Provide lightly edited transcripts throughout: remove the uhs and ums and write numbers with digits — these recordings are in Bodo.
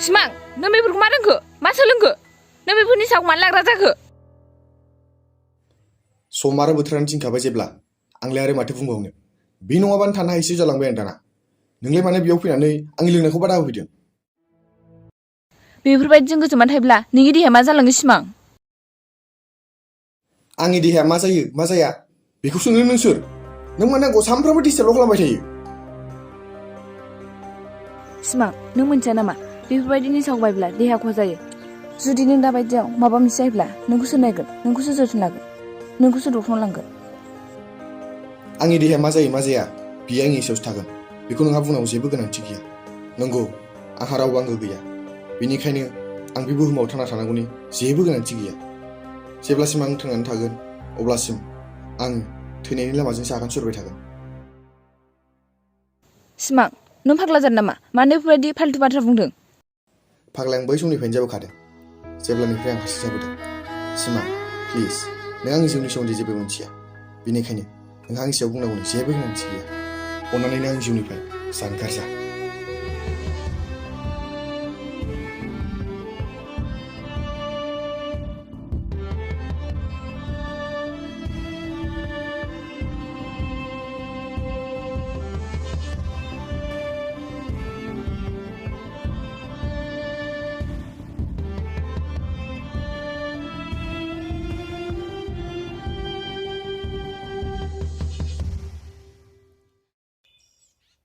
सिमां नों बेफोरखौ मा रोंखो मा सोलोंखो नों बेफोरनि सायाव मानो लाग्रा जाखो सम आरो बोथोरानो थिनखाबाय जेब्ला आंलाय आरो माथो बुंबावनो बे नङाबानो थानो हायैसो जालांबाय आं दाना नोंलाय मानो बेयाव फैनानै आंनि लोंनायखौ बादा होफैदों बेफोरबायदिजों गोजोमनानै थायोब्ला नोंनि देहाया मा जालाङो सिमां आंनि देहाया मा जायो मा जाया बेखौ सोंनो नों सोर नों मानो आंखौ सानफ्रामबो डिस्टार्बल' खालामबाय थायो सिमां नों मिथिया नामा बेफोरबायदिनि सायाव बायब्ला देहा खहा जायो जुदि नों दाबायदियाव माबा मोनसे जायोब्ला नोंखौ सोर नायगोन नोंखौ सोर जोथोन लागोन नोंखौ सोर डक्टरनाव लांगोन आंनि देहाया मा जायो मा जाया बियो आंनि सायावसो थागोन बेखौ नोंहा बुंनांगौ जेबो गोनांथि गैया नंगौ आंहा रावबो आंगो गैया बेनिखायनो आं बे बुहुमाव थांना थानांगौनि जेबो गोनांथि गैया जेब्लासिम आं थांनानै थागोन अब्लासिम आं थैनायनि लामाजोंसो आगान सुरबाय थागोन सिमां नों फाग्ला जादों नामा मानो बेफोरबायदि फाल्थु बाथ्रा बुंदों फाग्लाया आं बै समनिफ्रायनो जाबोखादों जेब्लानिफ्राय आं हारसिं जाबोदों सिमा प्लिज नों आंनि जिउनि सोमोन्दै जेबो मिथिया बेनिखायनो नोंहा आंनि सायाव बुंनांगौनि जेबो गोनांथि गैया अन्नानै नों आंनि जिउनिफ्राय जानगार जा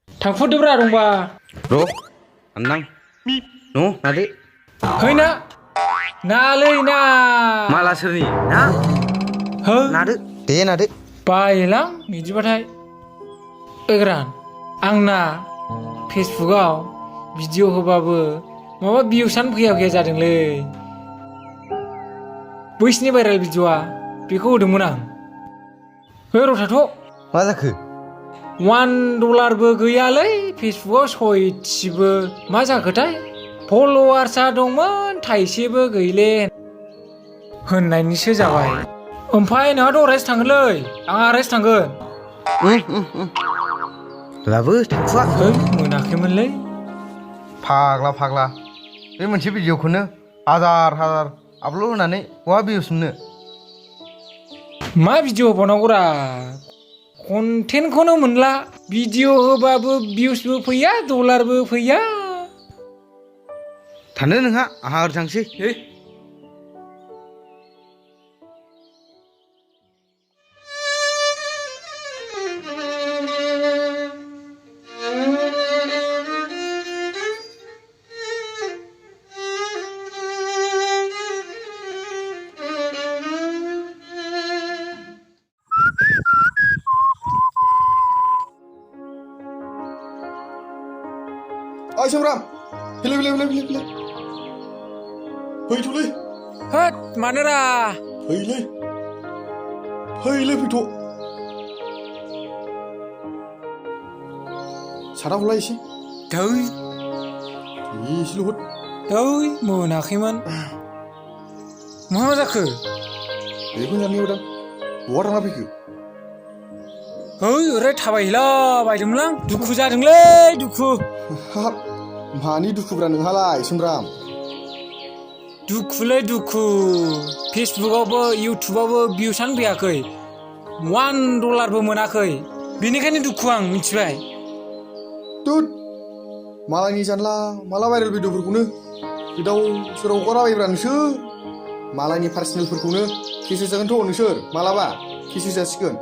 थांफुदोब्रा दंबा र' आन्नां न' नादो है ना नालै ना माला सोरनि ना हो नादो दे नादो बायोलां बिदिबाथाय एग्रान आंना फेसबुकआव भिडिअ होबाबो माबा भिउसानो फैया जादोंलै बैसिनि भाइरेल भिडिअआ बेखौ होदोंमोन आं है र' थाथ' मा जाखो $1 गैयालै फेसबुकआव सयथिबो मा जाखोथाय फल'वार्सआ दंमोन थाइसेबो गैले होननायनिसो जाबाय ओमफ्राय नोंहाथ' अरायसो थांगोनलै आं आरायसो थांगोन लाबो थांफुआ है मोनाखैमोनलै फाग्ला बे मोनसे भिडिअखौनो हाजार आपल'ड होनानै बहा भिउस मोननो मा भिडिअ होबावनांगौरा कन्टेन्टखौनो मोनला भिडिअ होबाबो भिउसबो फैया $बो फैया थानो नोंहा आंहा ओरै थांसै ओइ सोमब्राम फैलाय फैथ'लै होद मानोरा फैथ' सारा हरलाय एसे थै एसेल' हर मोनाखैमोन मा जाखो बेखौनो जानो नेवदां बहा थांना फैखो ओरै थाबायहैला बायदोंमोनलां दुखु जादोंलै दुखु हाब मानि दुखुब्रा नोंहालाय सोमब्राम दुखुलै दुखु फेसबुकआवबो इउटुबावबो भिउसानो फैयाखै $1बो मोनाखै बेनिखायनो दुखु आं मिथिबाय तुद मालायनि जानला माला भाइरेल भिडिअफोरखौनो गोदाव सोराव हगारलाबायब्रा नोंसोर मालायनि पार्सनेलफोरखौनो केसेस जागोनथ' नोंसोर मालाबा केसेस जासिगोन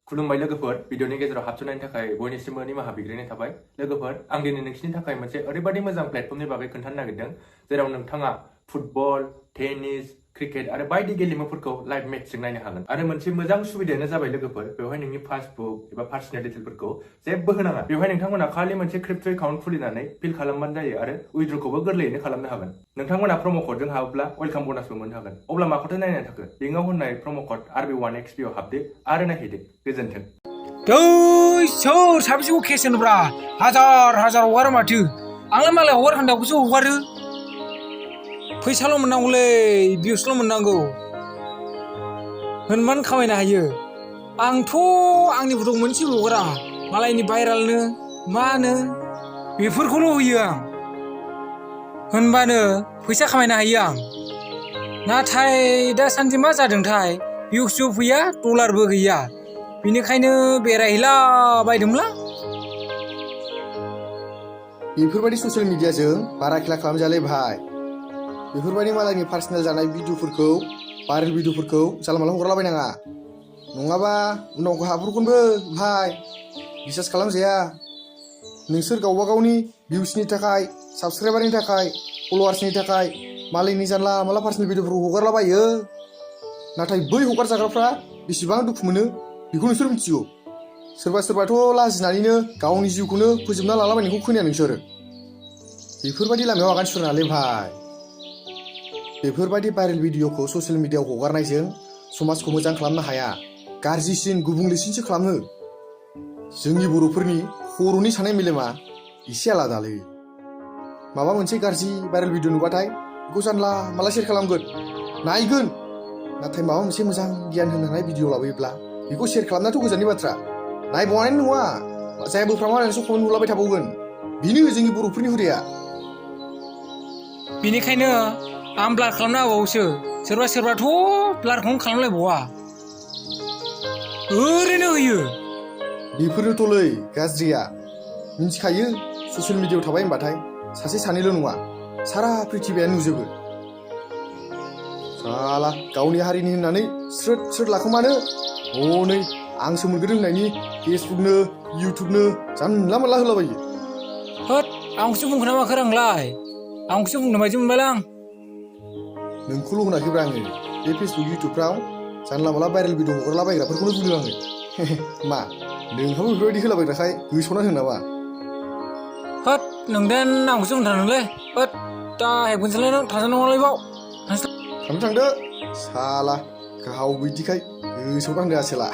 खुलुमबाय लोगोफोर भिडिअनि गेजेराव हाबसोनायनि थाखाय बयनिसिमबो निमाहा बिग्रोनाय थाबाय लोगोफोर आं दिनै नोंसिनि थाखाय मोनसे ओरैबायदि मोजां प्लेटफर्मनि बागै खोन्थानो नागिरदों जेराव नोंथाङा फुटबल टेनिस क्रिकेट आरो बायदि गेलेमुफोरखौ लाइभ मेचजों नायनो हागोन आरो मोनसे मोजां सुबिदायानो जाबाय लोगोफोर बेवहाय नोंनि पासबुक एबा पार्सनेल डिटेलफोरखौ जेबो होनाङा बेवहाय नोंथांमोना खालि मोनसे क्रिप्ट' एकाउन्ट खुलिनानै फिल खालामबानो जायो आरो उइड्र'खौबो गोरलैयैनो खालामनो हागोन नोंथांमोना प्रम' क'डजों हाबोब्ला वेलकाम बोनासबो मोननो हागोन अब्ला माखौथो नायनानै थाखो लिंकआव होनाय प्रम' क'ड RB1XP आव हाबदो आरो नायहैदो गोजोन्थों सोर साबेसेखौ केस होनोब्रा हाजार हगारो माथो आंलाय मालाय हगारखान्दाखौसो हगारो फैसाल' मोननांगौलै भिउसल' मोननांगौ होनबानो खामायनो हायो आंथ' आंनि फट'खौ मोनसेबो हगारा मालायनि भाइरेलनो मानो बेफोरखौल' होयो आं होनबानो फैसा खामायनो हायो आं नाथाय दासान्दि मा जादोंथाय भिउसबो फैया डलारबो गैया बेनिखायनो बेरायहैला बायदोंमोनलां बेफोरबायदि ससियेल मिडियाजों बारा खेला खालामजालै भाइ बेफोरबायदि मालायनि पार्सनेल जानाय भिडिअफोरखौ भाइरेल भिडिअफोरखौ जानला मानला हगारलाबायनाङा नङाबा उनाव हाबहरगोनबो भाइ बिसास खालामजाया नोंसोर गावबा गावनि भिउसनि थाखाय साबसक्राइबारनि थाखाय फल'वार्सनि थाखाय मालायनि जानला मानला पार्सनेल भिडिअफोरखौ हगारलाबायो नाथाय बै हगारजाग्राफ्रा बेसेबां दुखु मोनो बेखौ नोंसोर मिथिगौ सोरबा सोरबाथ' लाजिनानैनो गावनि जिउखौनो फोजोबना लालाबायनायखौ खोनाया नोंसोर बेफोरबायदि लामायाव आगान सुरनाङालै भाइ बेफोरबायदि भाइरेल भिडिअखौ ससियेल मिडियाआव हगारनायजों समाजखौ मोजां खालामनो हाया गाज्रिसिन गुबुंलेसिनसो खालामो जोंनि बर'फोरनि खर'नि साननाय मेलेमा एसे आलादालै माबा मोनसे गाज्रि भाइरेल भिडिअ नुबाथाय बेखौ जानला माला शेयार खालामगोन नायगोन नाथाय माबा मोनसे मोजां गियान होनो हानाय भिडिअ लाबोयोब्ला बेखौ शेयार खालामनायाथ' गोजाननि बाथ्रा नायबावनाय नङा जाय बोफ्रामा नायनानैसो कमेन्ट हरलाबाय थाबावगोन बेनो जोंनि बर'फोरनि हुदाया बेनिखायनो आं ब्लार खालामना होबावोसो सोरबा सोरबाथ' ब्लारखौनो खालामलायबावा ओरैनो होयो बेफोरनोथ'लै गाज्रिया मिन्थिखायो ससियेल मिडियाआव थाबाय होनबाथाय सासे सानैल' नङा सारा प्रिथिबियानो नुजोबो साला गावनि हारिनि होननानै स्रोद स्रोद लाखोमानो हनै आंसो मोनगोन होननायनि फेसबुकनो इउटुबनो जानला मानला होलाबायो होद आंखौसो बुंखोना माखो आंलाय आंखौसो बुंनो बायदि मोनबायलां नोंखौल' होनाखैब्रा आङो बे फेसबुक इउटुबफ्राव जानला मानला भाइरेल भिडिअ हगारलाबायग्राफोरखौनो बुंदों आङो मा नोंहाबो बेफोरबायदि होलाबायग्राखाय गोसोआवना होनो नामा होद नोंदेन आंखौसो बुंथारनोलै होद दा हेबगोनसोलाय नों थांजानांगौलाय बाव थांदो साला गाव बिदिखाय गोसोआव नांदो आसोला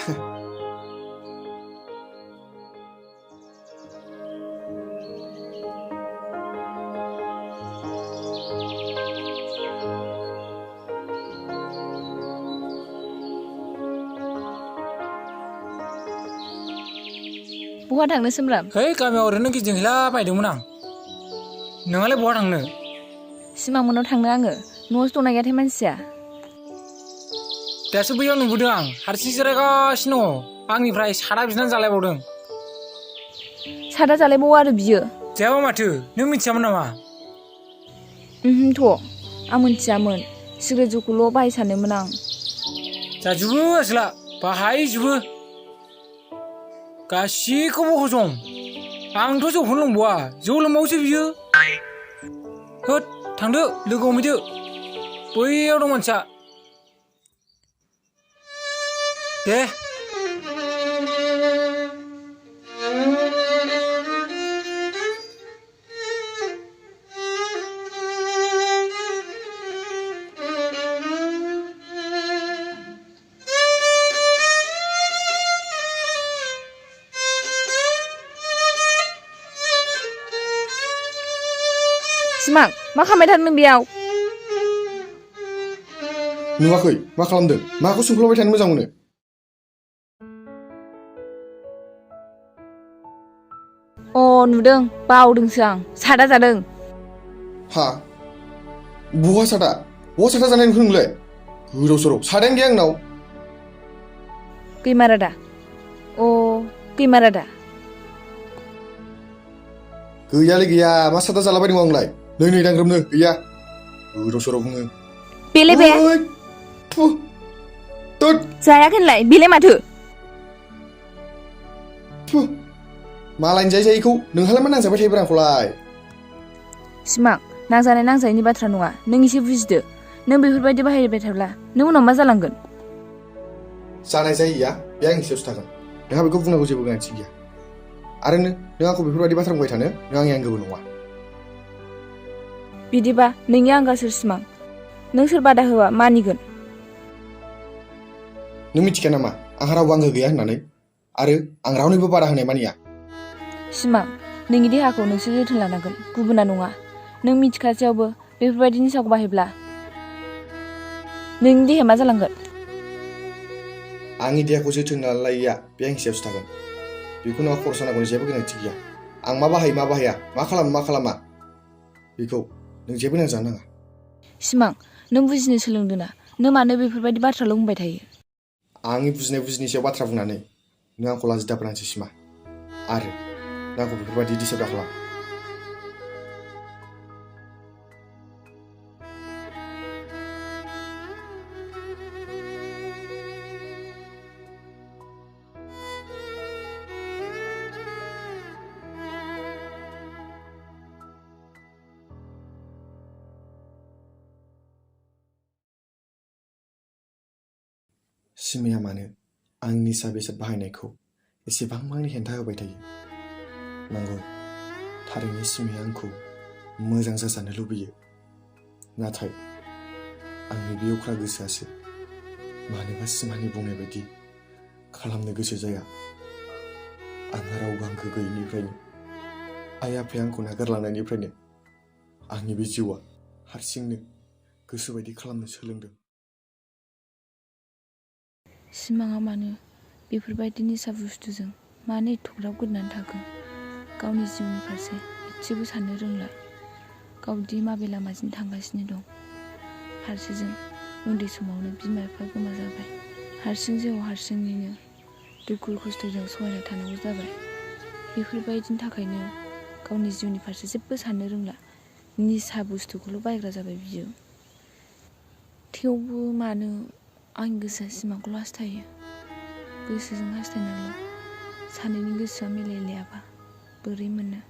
बहा थांनो सोमब्राम है गामियाव ओरैनो गिदिंहैला बायदोंमोन आं नोंहालाय बहा थांनो सिमां मोनाव थांनो आङो न'आवसो दंना गैयाथाय मानसिया दासो बैयाव नुबोदों आं हारसिं जिरायगासिनो दङ आंनिफ्राय सादा बिनानै जालायबावदों सादा जालायबावो आरो बियो जायाबा माथो नों मिथियामोन नामा थ' आं मिथियामोन सिगारेट जौखौल' बाहाय सानोमोन आं जाजोबो आसोला बाहायजोबो गासिखौबो हजम आंथ' जौखौनो लोंबावा जौ लोंबावसो बियो होद थांदो लोगो हमहैदो बैयाव दं मानसिया दे सिमां मा खालामबाय थादों नों बेयाव नुवाखै मा खालामदों माखौ सोंफ्लाबाय थानो मोजां मोनो नुदों बावदोंसो आं सादा जादों हा बहा सादा जानाय नुखो नोंलाय गोदाव सोराव सादायानो गैया आंनाव गैमारादा गैमारादा गैयालै गैया मा सादा जालाबाय दङ आंलाय नै दांग्रोमनो गैया गोदाव सोराव बुङो बेले बे जायाखैनोलाय बेले माथो मालायनि जायैखौ नोंहालाय मा नांजाबाय थायोब्रा आंखौलाय सिमां नांजानायनि बाथ्रा नङा नों एसे बुजिदो नों बेफोरबायदि बाहायबाय थाब्ला नों उनाव मा जालांगोन जानाय जायैया बे आंनि सायावसो थागोन नोंहा बेखौ बुंनांगौ जेबो गोनांथि गैया आरो नों आंखौ बेफोरबायदि बाथ्रा बुंबाय थानो नों आंनि आंगोबो नङा बिदिबा नोंनि आंगा सोर सिमां नों सोर बादा होआ मानिगोन नों मिथिखाया नामा आंहा रावबो आंगो गैया होननानै आरो आं रावनिबो बादा होनाय मानिया सिमां नोंनि देहाखौ नोंसो जोथोन लानांगोन गुबुना नङा नों मिथिखासेयावबो बेफोरबायदि निसाखौ बाहायब्ला नोंनि देहाया मा जालांगोन आंनि देहाखौ जोथोन लालायैया बे आंनि सायावसो थागोन बेखौ नोंहा खरसा नांगौनि जेबो गोनांथि गैया आं मा बाहायो मा बाहाया मा खालामो मा खालामा बेखौ नों जेबो नांजानो नाङा सिमां नों बुजिनो सोलोंदों ना नों मानो बेफोरबायदि बाथ्राल' बुंबाय थायो आंनि बुजिनाय सायाव बाथ्रा बुंनानै नों आंखौ लाजि दाफोनांसै सिमा आरो नों आंखौ बेफोरबायदि दिसटार्ब दाखालाम सिमाया मानो आंनि निसा बेसाद बाहायनायखौ एसेबां मानि हेंथा होबाय थायो नंगौ थारैनो सिमाया आंखौ मोजां जाजानो लुबैयो नाथाय आंनि बे अख्रा गोसोआसो मानोबा सिमानि बुंनाय बायदि खालामनो गोसो जाया आंहा रावबो आंखो गैयिनिफ्रायनो आइ आफाया आंखौ नागारलांनायनिफ्रायनो आंनि बे जिउआ हारसिंनो गोसोबायदि खालामनो सोलोंदों सिमाङा मानो बेफोरबायदि निसा बुस्थुजों मानो एथ'ग्राब गोदोनानै थाखो गावनि जिउनि फारसे एसेबो साननो रोंला गावदि माबे लामाजों थांगासिनो दं फारसेजों उन्दै समावनो बिमा बिफा गोमा जाबाय हारसिं जिउआव हारसिङैनो दुखु खस्थ'जों सहायना थानांगौ जाबाय बेफोरबायदिनि थाखायनो गावनि जिउनि फारसे जेबो साननो रोंला निसा बुस्थुखौल' बायग्रा जाबाय बियो थेवबो मानो आंनि गोसोआ सिमांखौल' हास्थायो गोसोजों हास्थायनायल' सानैनि गोसोआ मिलायलायाबा बोरै मोननो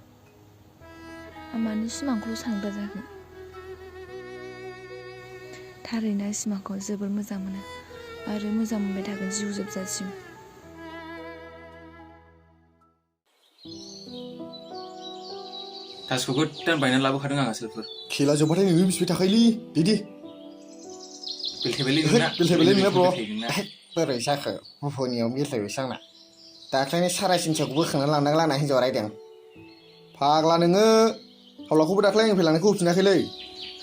आं मानो सिमांखौल' सानग्रा जाखो थारैनो सिमांखौ जोबोर मोजां मोनो आरो मोजां मोनबाय थागोन जिउ जोबजासिम थासखौ गोदान बायनानै लाबोखादों आं आसोलफोर खेला जोब्बाथाय नोंनो बिसिबाय थाखायोलै दे बेलथायबायलै नोंना ब्र' बोरै जाखो बुहुनियाव बेलथायबायसो आंना दाख्लैनि साराय थिनस'खौ बोखांना लांनांगौ लाना हिन्जावा रायदों फाग्ला नोङो हावलाखौबो दाख्लै आंनिफ्राय लानायखौ होफिनाखैलै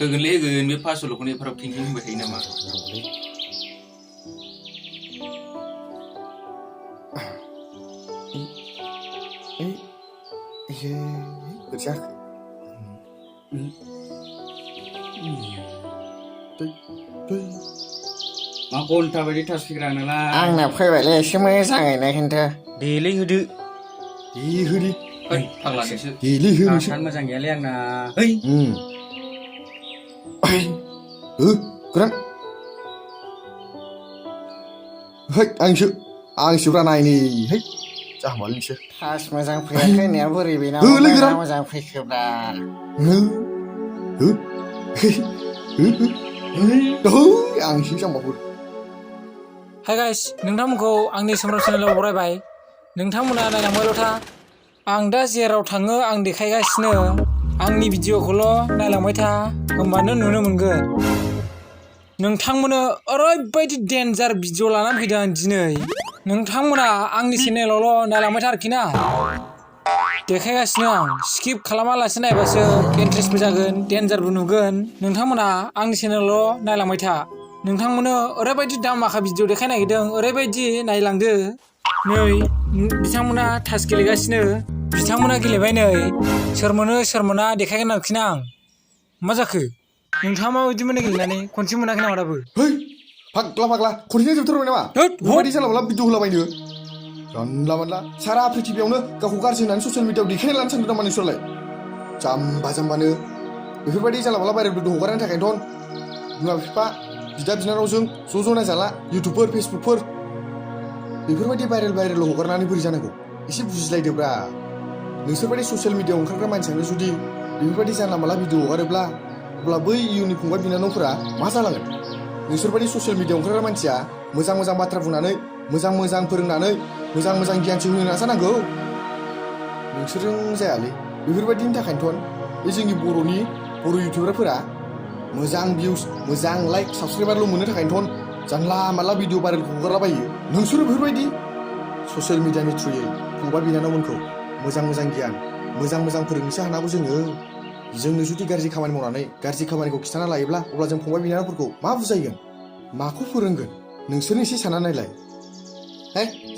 होगोनलै होगोन बे 500ल'खौनो एफाराब थिंकिं होनबाय थायो नामा बोरै जाखो मा घन्टा बायदि थास फैग्रा नालाय आंना फैबायलै एसे मोजाङैनो खिन्थु देलै होदो होदि ओइ फाग्ला नोंसो देलै हो नोंसो आसान मोजां गैयालै आंना ओइ गोरान आंसोब्रा नायनि है जाहामालै नोंसो थास मोजां फैयाखै होननाया बोरै बेनाव होलै गोरान मोजां फैखोब्रा आंसो जाम्बाफोर हाय गाइस नोंथांमोनखौ आंनि सोमब्राम चेनेलाव बरायबाय नोंथांमोना नायलांबायल' था आं दा जेराव थाङो आं देखायगासिनो आंनि भिडिअ'खौल' नायलांबाय था होमबानो नुनो मोनगोन नोंथांमोननो ओरैबायदि डेन्जार भिडिअ' लानानै फैदों आं दिनै नोंथांमोना आंनि चेनेलावल' नायलांबाय था आरोखि ना देखायगासिनो आं स्किप खालामालासे नायबासो इन्ट्रेस्टबो जागोन डेन्जारबो नुगोन नोंथांमोना आंनि चेनेलावल' नायलांबाय था नोंथांमोननो ओरैबायदि दामाखा भिडिअ' देखायनो नागिरदों ओरैबायदि नायलांदो नै बिथांमोना थास गेलेगासिनो बिथांमोना गेलेबाय नै सोर मोना देखायगोन आरोखि ना आं मा जाखो नोंथाङा माबायदि मोनो गेलेनानै खनसे मोनाखै नामा दाबो फाग्ला खनसेनो जोबथारबाय नामा बेबायदि जानला मोनला भिडिअ होलाबायनो जानला मोनला सारा प्रिथिबियावनो गावखौ गाज्रि होननानै ससियेल मिडियाआव देखायना लानो सानदों नामा नोंसोरलाय जाम्बानो बेफोरबायदि जानला मोनला भाइरेल भिडिअ हगारनायनि थाखायनोथ' बिमा बिफा बिदा बिनानावजों ज' नायजाला इउटुबफोर फेसबुकफोर बेफोरबायदि भाइरेल हगारनानै बोरै जानांगौ एसे बुजिलायदोब्रा नोंसोरबायदि ससियेल मिडियाआव ओंखारग्रा मानसियानो जुदि बेफोरबायदि जानला मोनला भिडिअ हगारोब्ला अब्ला बै इयुननि फंबाय बिनानावफोरा मा जालांगोन नोंसोरबायदि ससियेल मिडियाआव ओंखारग्रा मानसिया मोजां बाथ्रा बुंनानै मोजां फोरोंनानै मोजां गियानसो होनो नाजानांगौ नोंसोरजों जायालै बेफोरबायदिनि थाखायनोथ' बे जोंनि बर' इउटुबारफोरा मोजां भिउस मोजां लाइक साबसक्राइबारल' मोननो थाखायनोथ' जानला मानला भिडिअ भाइरेल हगारलाबायो नोंसोरो बेफोरबायदि ससियेल मिडियानि थ्रुयै फंबाय बिनानावमोनखौ मोजां गियान मोजां फोरोंनोसो हानांगौ जोंनो जुदि गाज्रि खामानि मावनानै गाज्रि खामानिखौ खिन्थाना लायोब्ला अब्ला जों फंबाय बिनानावफोरखौ मा बुजायगोन माखौ फोरोंगोन नोंसोरनो एसे सानना नायलाय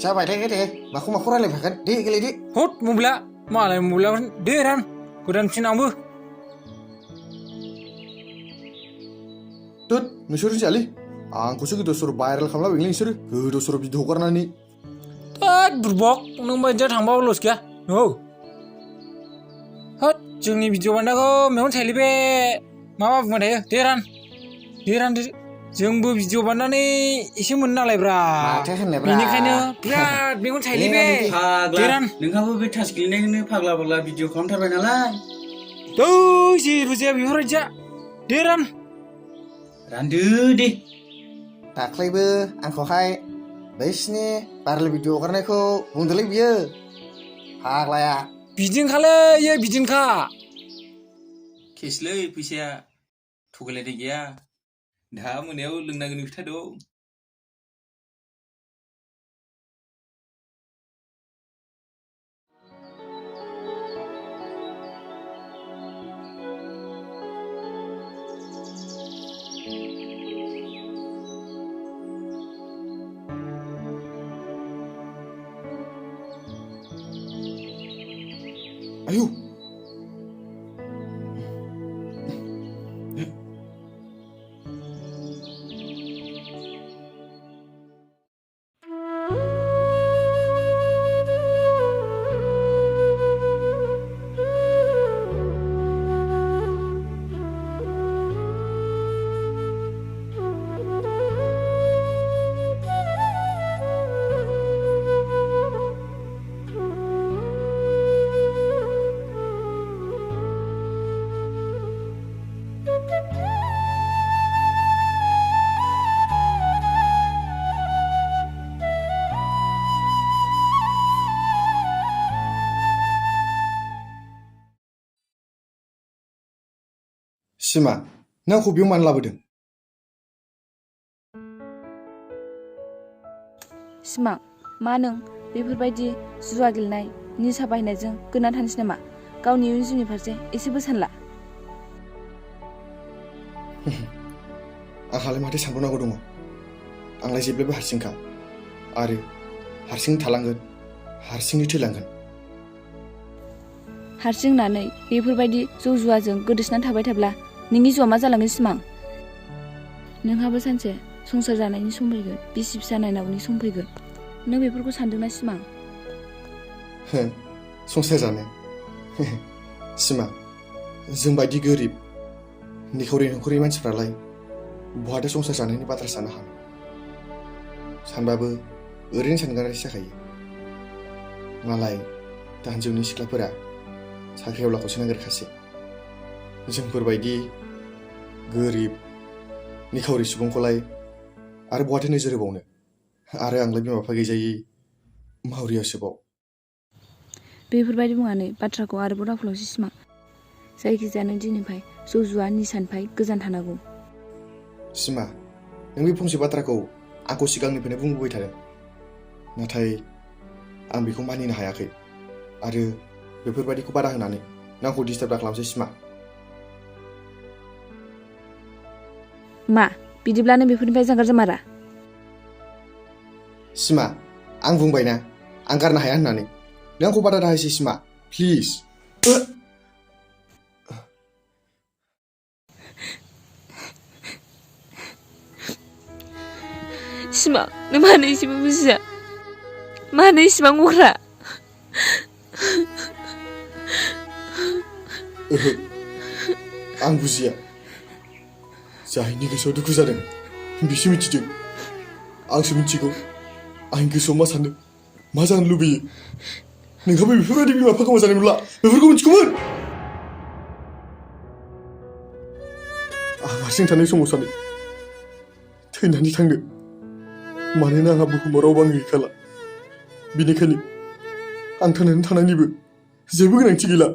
जाबाय दे माखौ रायलायफागोन दे गेलेदो हट मबाइला मालाय मबाइला दे रान गोदानफिन आंबो नोंसोर जायालै आंखौसो गोदाव सोराव भाइरेल खालामलाबायलै नोंसोरो गोदाव सोराव भिडिअ हगारनानै होद बुरबक नों बायदिया थांबाबो लस गैया औ होद जोंनि भिडिअ बानायनायखौ मेगन सायलै बे माबा बुंबाय थायो दे रान जोंबो भिडिअ बानायनानै एसे मोनो नालायब्रा माथो होननायब्रा बेनिखायनो बिराद मेगन सायलै बे दे फाग्ला रान नोंहाबो बे थास गेलेनायखौनो फाग्ला फाग्ला भिडिअ खालामथारबाय नालाय जेबो जाया बेफोरबायदिया दे रान रानदो दे दाख्लैबो आंखौहाय बैसिनि भाइरेल भिडिअ हगारनायखौ बुंदोलै बियो फाग्लाया बिदिनोखालै इयो बिदिनोखा केसलै फैसाया थगायलायनाय गैया दा मोनायाव लोंनांगौनि खोथा दं आयौ सिमा नों आंखौ बेयाव मानो लाबोदों सिमां मा नों बेफोरबायदि जुवा गेलेनाय निसा बाहायनायजों गोना थानोसै नामा गावनि इयुन जिउनि फारसे एसेबो सानला आंहालाय माथो सानबावनांगौ दङ आंलाय जेब्लाबो हारसिंखा आरो हारसिं थालांगोन हारसिंनो थैलांगोन हारसिं होननानै बेफोरबायदि जौ जुवाजों गोदोसोनानै थाबाय थाब्ला नोंनि जिउआ मा जालांगोन सिमां नोंहाबो सानसे संसार जानायनि सम फैगोन बिसि फिसा नायनांगौनि सम फैगोन नों बेफोरखौ सानदोंना सिमां संसार जानो सिमा जों बायदि गोरिब निखावरि नखरनि मानसिफ्रालाय बहाथो संसार जानायनि बाथ्रा साननो हानो सानबाबो ओरैनो सानगारनायसो जाखायो मालाय दानि जुगनि सिख्लाफोरा साख्रि आवलाखौसो नागिरखासै जोंफोरबायदि गोरिब निखावरि सुबुंखौलाय आरो बहाथो नोजोर होबावनो आरो आंलाय बिमा बिफा गैजायै मावरियासोबाव बेफोरबायदि बुंनानै बाथ्राखौ आरोबाव दाफुलावसै सिमां जायखिजाया नों दिनैनिफ्राय जौ जुवा निसानिफ्राय गोजान थानांगौ सिमा नों बे फंसे बाथ्राखौ आंखौ सिगांनिफ्रायनो बुंबोबाय थादों नाथाय आं बेखौ मानिनो हायाखै आरो बेफोरबायदिखौ बादा होनानै नों आंखौ डिस्टार्ब दा खालामसै सिमा मा बिदिब्ला नों बेफोरनिफ्राय जानगार जामारा सिमा आं बुंबायना आं गारनो हाया होननानै नों आंखौ बादा दाहोसै सिमा प्लिज सिमां नों मानो एसेबो बुजिया मानो इसिबां अख्रा आं बुजिया जायनि गोसोआव दुखु जादों बिसो मिथिदों आंसो मिथिगौ आंनि गोसोआव मा सानो मा जानो लुबैयो नोंहाबो बेफोरबायदि बिमा बिफाखौ मोजाङै मोनब्ला बेफोरखौ मिथिगौमोन आं हारसिं थानाय समाव सानो थैनानै थांनो मानोना आंहा बुहुमाव रावबो आं गैखाला बेनिखायनो आं थांनानै थानायनिबो जेबो गोनांथि गैला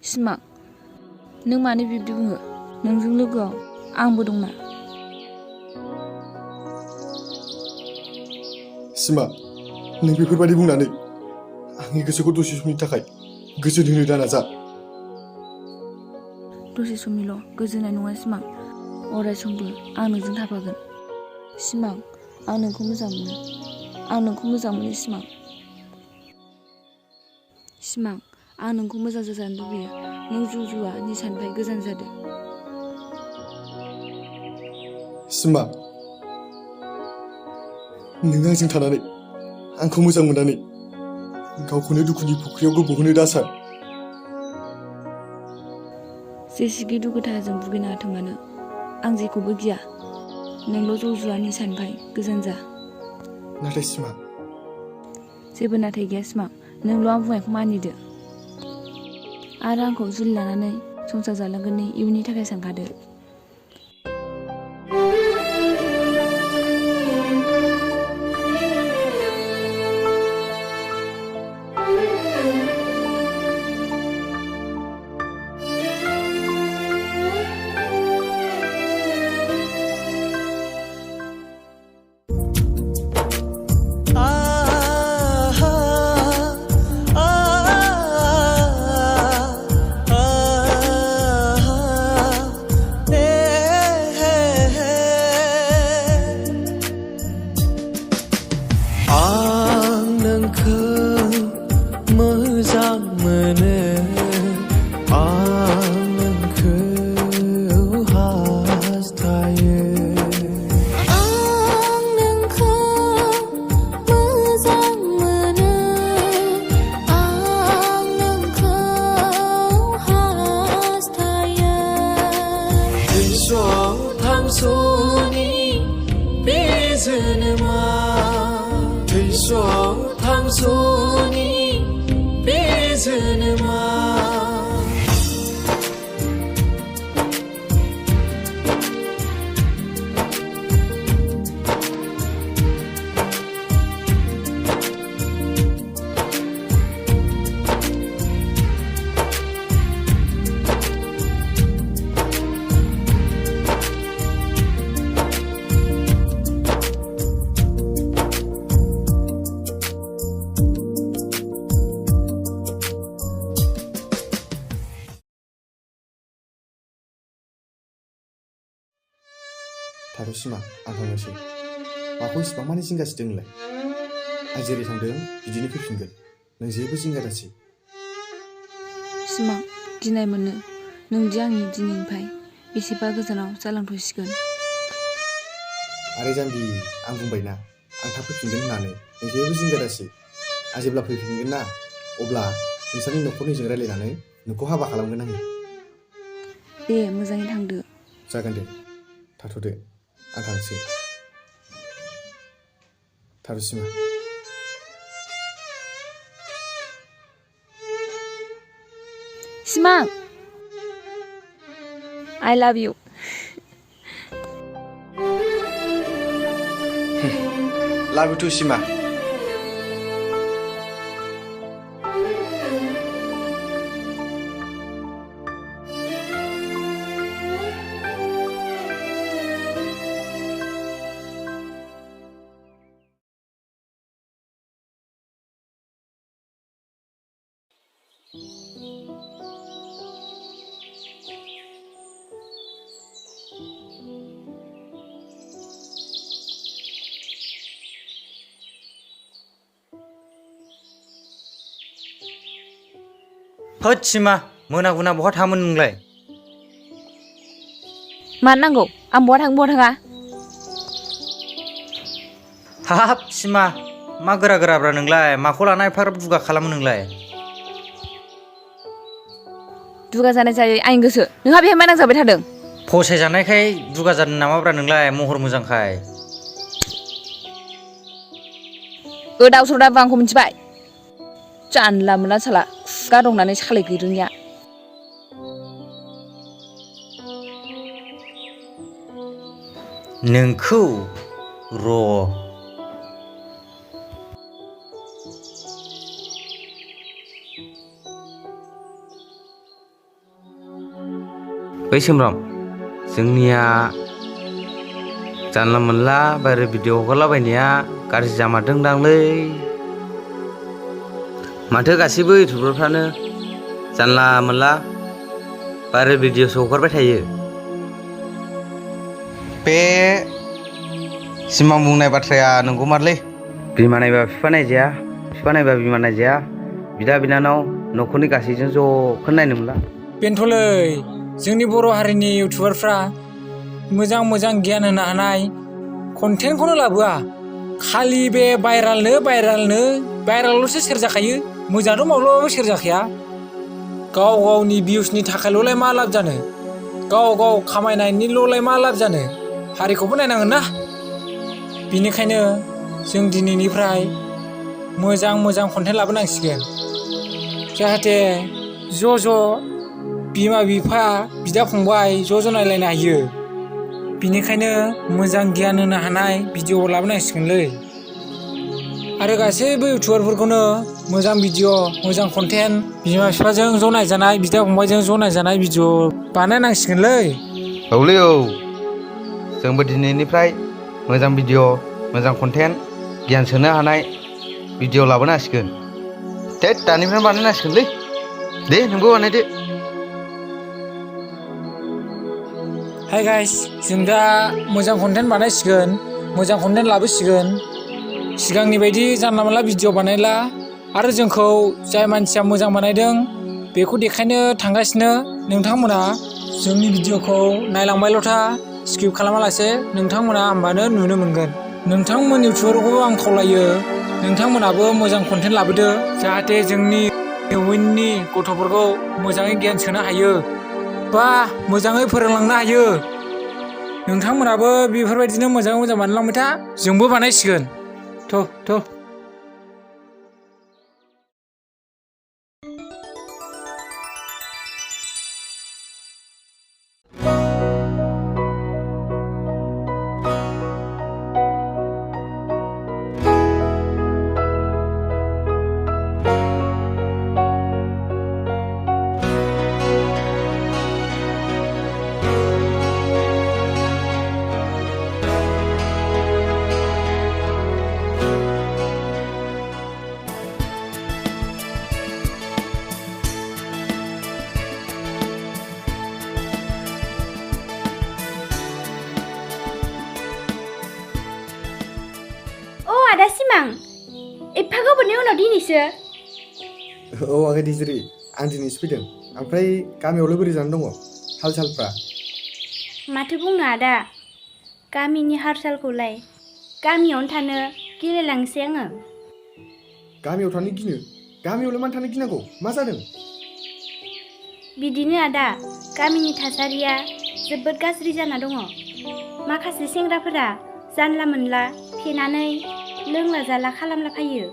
सिमां नों मानो बिब्दि बुङो नोंजों लोगोआव आंबो दंना सिमा नों बेफोरबायदि बुंनानै आंनि गोसोखौ दसे समनि थाखाय गोजोन होनो दानाजा दसे समनिल' गोजोननाय नङा सिमां अराय समबो आं नोंजों थाफागोन सिमां आं नोंखौ मोजां मोनो सिमां आं नोंखौ मोजां जाजानो लुबैयो नों जौ जुवा निसानिफ्राय गोजान जादो सिमा नों आंजों थानानै आंखौ मोजां मोननानै गावखौनो दुखुनि फुख्रियाव गबहोनो दासान जेसेखि दुखु दाहाजों भुगिनो हाथों मानो आं जेखौबो गिया नोंल' ज' जुवानि साननिफ्राय गोजान जा नाथाय सिमा जेबो नाथाय गैया सिमां नोंल' आं बुंनायखौ मानिदो आरो आंखौ जुलि लानानै संसार जालांगोननि इयुननि थाखाय सानखादो थाथ' सिमा आं थांनोसै माखौ इसिबां मानि जिंगासिदों नोंलाय आं जेरै थांदों बिदिनो फैफिनगोन नों जेबो जिंगा दासि सिमां गिनाय मोनो नोंदि आंनि दिनैनिफ्राय बेसेबा गोजानाव जालांथ'सिगोन आरे जाम्बि आं बुंबायना आं थाब फैफिनगोन होननानै नों जेबो जिंगा दासि आं जेब्ला फैफिनगोन ना अब्ला नोंसोरनि न'खरनिजों रायलायनानै नोंखौ हाबा खालामगोन आङो दे मोजाङै थांदो जागोन दे थाथ'दो आं थांसै थाथ' सिमा सिमां I love you Love you too, Sima. होद सिमा मोना गुना बहा थाङोमोन नोंलाय मानो नांगौ आं बहा थाङा हाब सिमा मा गोरा गोराब्रा नोंलाय माखौ लाना एफाग्राब दुगा खालामो नोंलाय दुगा जानाय जायै आंनि गोसो नोंहा बेहाय मा नांजाबाय थादों फसायजानायखाय दुगा जादों नामाब्रा नोंलाय महर मोजांखाय गोदाव सोराव आंखौ मिथिबाय जानला मोनला साला खुगा दंनानै सालाय गैरोनिया नोंखौ र' बै सोमब्राम जोंनिया जानला मोनला बायरे भिडिअ हगारलाबायनाया गाज्रि जामारदोंदांलै माथो गासैबो इउटुबारफ्रानो जानला मोनला बायरे भिडिअसो हगारबाय थायो बे सिमा बुंनाय बाथ्राया नंगौमारलै बिमा नायबा बिफा नायजाया बिफा नायबा बिमा नायजाया बिदा बिनानाव न'खरनि गासैजों ज' खोनायनो मोनला बेनोथ'लै जोंनि बर' हारिनि इउटुबारफ्रा मोजां मोजां गियान होनो हानाय कन्टेन्टखौनो लाबोआ। खालि बे भाइरालल'सो सेयार जाखायो। मोजांथ' माब्लाबाबो सेयार जाखाया। गाव गावनि भिउसनि थाखायल'लाय मा लाब जानो, गाव गाव खामायनायनिल'लाय मा लाब जानो, हारिखौबो नायनांगोन ना। बेनिखायनो जों दिनैनिफ्राय मोजां मोजां कन्टेन्ट लाबोनांसिगोन, जाहाथे ज' बिमा बिफा बिदा फंबाय ज' नायलायनो हायो। बेनिखायनो मोजां गियान होनो हानाय भिडिअ लाबोनांसिगोनलै। आरो गासैबो इउटुबारफोरखौनो मोजां भिडिअ मोजां कन्टेन्ट बिमा बिफाजों ज' नायजानाय बिदा फंबायजों ज' नायजानाय भिडिअ बानायनांसिगोनलै। औलै औ, जोंबो दिनैनिफ्राय मोजां भिडिअ मोजां कन्टेन्ट गियान सोनो हानाय भिडिअ लाबोनांसिगोन। दानिफ्रायनो बानायनांसिगोनलै। दे नोंबो बानायदो। हाय गाइस, जों दा मोजां कन्टेन्ट बानायसिगोन, मोजां कन्टेन्ट लाबोसिगोन। सिगांनि बायदि जानला मोनला भिडिअ बानायला। आरो जोंखौ जाय मानसिया मोजां बानायदों बेखौ देखायनो थांगासिनो। नोंथांमोना जोंनि भिडिअखौ नायलांबायल' था, स्किप खालामालासे नोंथांमोना होमबानो नुनो मोनगोन। नोंथांमोन इउटुबारखौबो आं खावलायो, नोंथांमोनाबो मोजां कन्टेन्ट लाबोदो, जाहाथे जोंनि इयुननि गथ'फोरखौ मोजाङै गियान सोनो हायो बा मोजाङै फोरोंलांनो हायो। नोंथांमोनाबो बेफोरबायदिनो मोजाङै मोजां बानायलांबाय था, जोंबो बानायसिगोन। थ' आदा सिमां, एफा गोबावनि उनाव दिनैसो। औ आगै दिजिरि, आं दिनैसो फैदों। ओमफ्राय गामियावलाय बोरै जाना दङ हाल सालफ्रा? माथो बुंनो आदा, गामिनि हाल सालखौलाय। गामियावनो थानो गिलायलांसै आङो। गामियाव थानो गिनो? गामियावलाय मानो थानो गिनांगौ? मा जादों? बिदिनो आदा, गामिनि थासारिया जोबोद गाज्रि जाना दङ। माखासे सेंग्राफोरा जानला मोनला फेनानै लोंला जाला खालामला फैयो।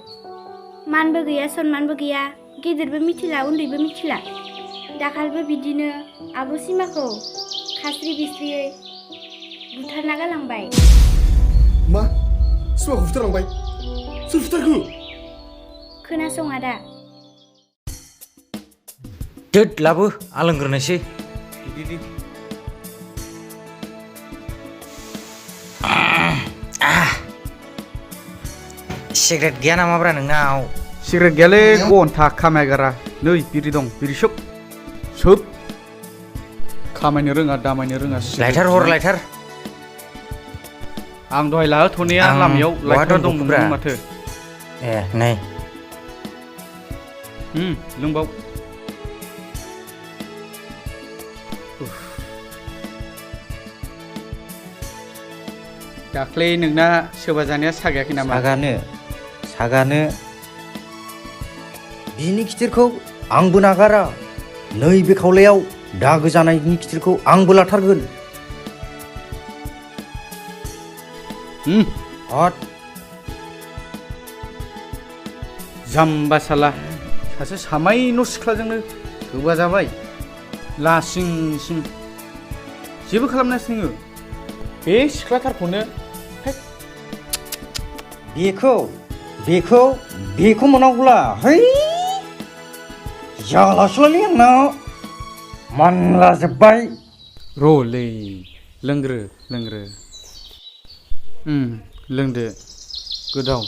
मानबो गैया सनमानबो गैया, गेदेरबो मिथिला उन्दैबो मिथिला। दाखालिबो बिदिनो आब' सिमाखौ खास्रि बिस्रियै बुथारना गालांबाय। मा? सिमाखौ बुथारलांबाय? सोर बुथारखो? खोनासं आदा। दोद लाबो, आं लोंग्रोनोसै। सिगारेट गैया नामाब्रा नोंनाव? सिगारेट गैयालै घन्टा खामायगारा। नै बिरि दं, बिरि सोब खामायनो रोङा दामायनो रोङा। लाइटार हर, लाइटार। आं दहाय लाहोथ'नाया लामायाव लाइटार दंमोन माथो। ए नै लोंबाव। दाख्लै नोंना सोरबा जानाया सागायाखै नामा? सागानो बिनि खिथिरखौ आंबो नागारा। नैबे खावलायाव दागो जानायनि खिथिरखौ आंबो लाथारगोन। हट जाम्बा साला, सासे सामाय न' सिख्लाजोंनो गोबा जाबाय। लासिं सिं जेबो खालामनासै नोङो बे सिख्लाथारखौनो। बेखौ मोनांगौला। है जालासोलै आंनाव मानला जोब्बाय। र'लै लोंग्रो लोंदो गोदाव।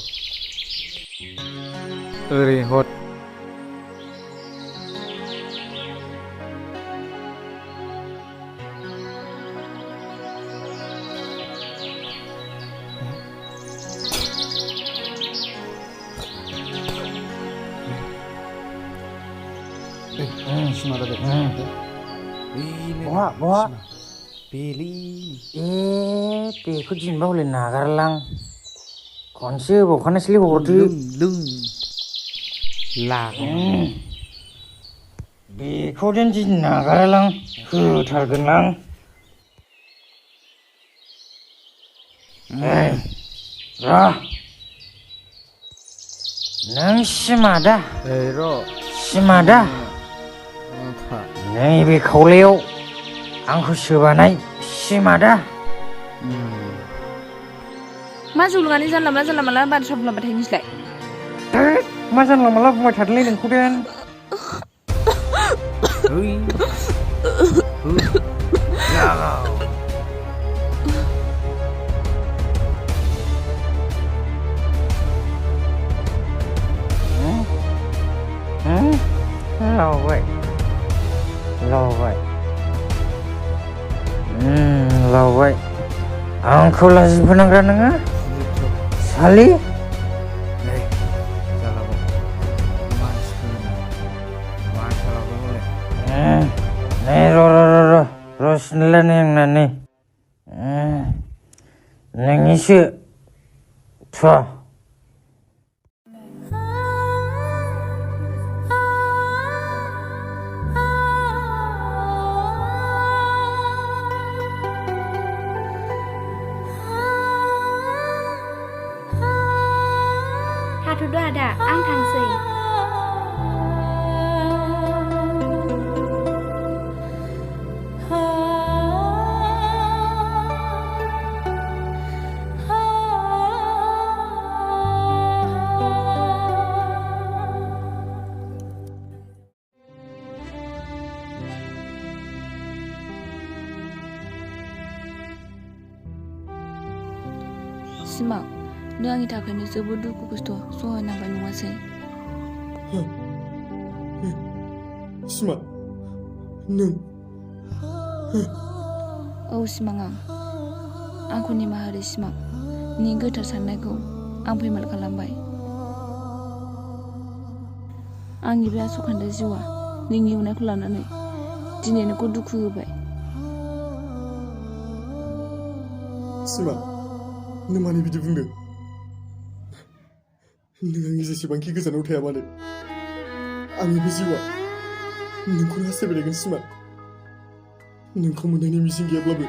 ओरै हट। बहा बेलै बेखौ दिनबा हले नागारलां खनसे होबावखानायसैलै हरदो लों बेखौ देन दिन नागारालां होथारगोन आं र' नों सिमा दा सिमा दा नैबे खावलायाव आंखौ सोबानाय सिमा दा मा जौलुङानो जानला मानला बाथ्रा बुंलाबाय नोंसोरलाय मा जानला मानला बुंबाय थादोंलै नोंखौ देन लावबाय आंखौ लाजि फोनांग्रा नोङो सालि नै र' सिनलानि आंनानै नोंनिसो थ' थाथ'दो आदा आं थांसै सिमां नों आंनि थाखायनो जोबोद दुखु खस्थ' सहायनांबाय नङासै सिमा नों औ सिमां आंखौ निमाहा हो सिमां नोंनि गोथार साननायखौ आं फैमाल खालामबाय आंनि बे आसखान्दा जिउआ नोंनि इयुनखौ लानानै दिनै नोंखौ दुखु होबाय सिमा नों मानो बिदि बुंदों नों आंनि जेसेबांखि गोजानाव थाया मानो आंनि बे जिउआ नोंखौनो हास्थायबाय थागोन सिमा नोंखौ मोननायनि मिजिं गैयाब्लाबो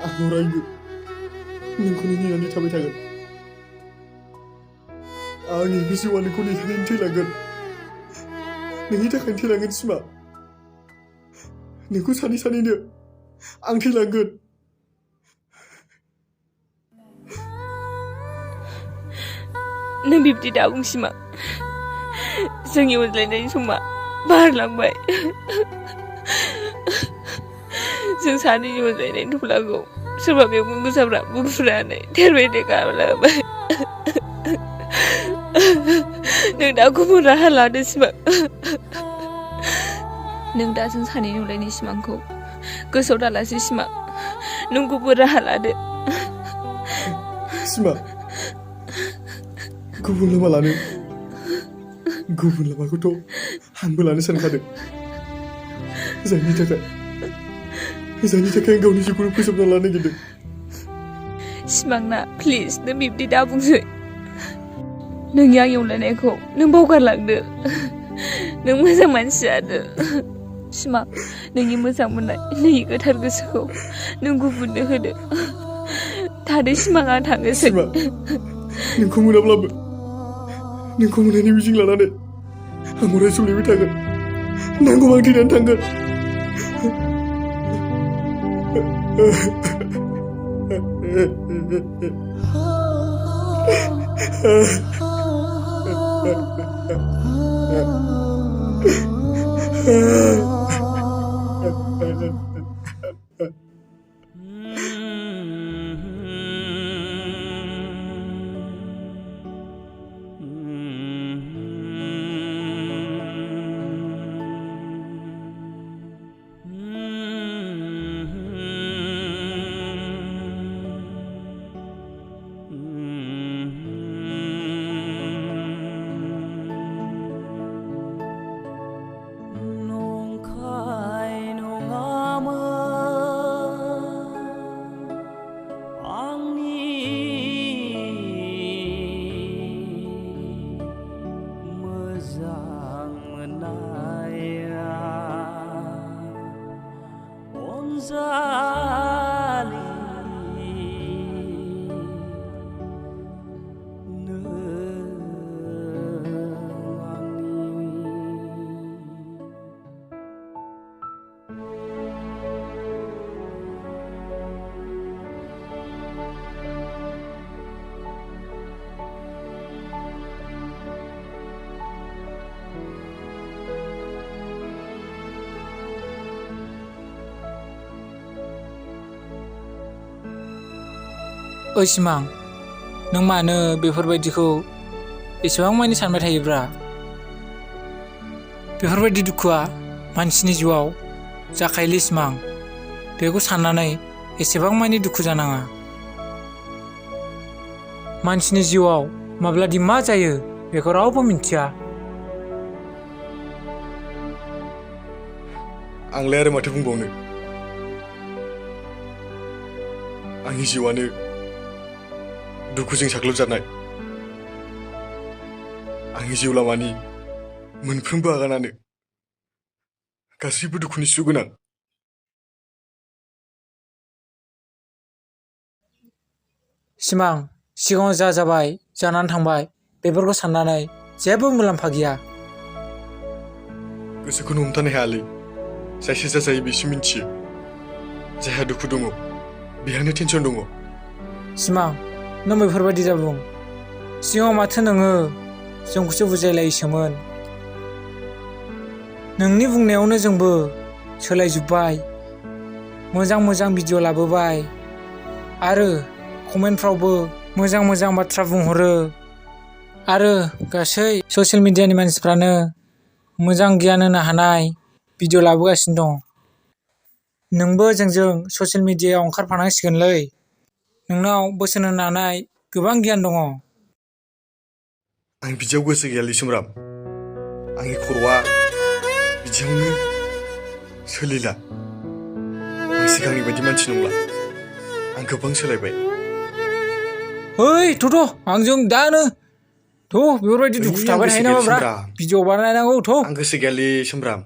आं अरायबो नोंखौनो नेनानै थाबाय थागोन आंनि बे जिउआ नोंखौ नेनानैनो थैलांगोन नोंनि थाखायनो थैलांगोन सिमा नोंखौ सानैनो आं थैलांगोन नों बिब्दि दा बुं सिमां जोंनि अनज्लायनायनि समा बारलांबाय जों सानैनि अनज्लायनायनि थफ्लाखौ सोरबा मेगन गोसाफ्रा बुफ्रुनानै थेरबायदे गालांबाय नों दा गुबुन राहा लादो सिमां नों दा जों सानैनि अनलायनाय सिमांखौ गोसोआव दालासै सिमां नों गुबुन राहा लादो सिमा गुबुन लामा लानो गुबुन लामाखौथ' आंबो लानो सानखादों जायनि थाखाय आं गावनि जिउखौनो फोजोबना लानो नागिरदों सिमांना प्लिज नों बिब्दि दा बुंसै नोंनि आंनि अनलायनायखौ नों बावगारलांदो नों मोजां मानसि जादो सिमां नोंनि मोजां मोननाय नोंनि गोथार गोसोखौ नों गुबुननो होदो थादो सिमाङा थांनोसै नोंखौ मोनाब्लाबो नोंखौ मोननायनि मिजिं लानानै आं अराय सम नेबाय थागोन नांगौबा आं थैनानै थांगोन ओइ सिमां, नों मानो बेफोरबायदिखौ एसेबां मानि सानबाय थायोब्रा? बेफोरबायदि दुखुआ मानसिनि जिउआव जाखायोलै सिमां। बेखौ साननानै एसेबां मानि दुखु जानाङा। मानसिनि जिउआव माब्लादि मा जायो बेखौ रावबो मिन्थिया। आंलाय आरो माथो बुंबावनो? आंनि जिउआनो दुखुजों साग्लोबजानाय। आंनि जिउ लामानि मोनफ्रोमबो आगानानो गासैबो दुखुनि सुगोनां। सिमां, सिगाङाव जा जाबाय जानानै थांबाय बेफोरखौ साननानै जेबो मुलाम्फा गैया। गोसोखौनो हमथानो हायालै। जाय सेजा जायो बेसो मिन्थियो। जायहा दुखु दङ बेहानो टेनसन दङ। सिमां, नों बेफोरबायदि दाबुं। सिगाङाव माथो नोङो जोंखौसो बुजायलायोसोमोन। नोंनि बुंनायावनो जोंबो सोलायजोब्बाय। मोजां मोजां भिडिअ लाबोबाय आरो कमेन्टफ्रावबो मोजां मोजां बाथ्रा बुंहरो आरो गासै ससियेल मिडियानि मानसिफ्रानो मोजां गियान होनो हानाय भिडिअ लाबोगासिनो दं। नोंबो जोंजों ससियेल मिडियायाव ओंखारफानांसिगोनलै। नोंनाव बोसोन होनो हानाय गोबां गियान दङ। आं बिदियाव गोसो गैयालै सोमब्राम। आंनि खर'आ बिदियावनो सोलिला। आं सिगांनि बायदि मानसि नंला। आं गोबां सोलायबाय। ओइ थ' आंजों दानो बेफोरबायदि दुखु थाबाय थायो नामाब्रा? भिडिअ बानायनांगौ थ'। आं गोसो गैयालै सोमब्राम।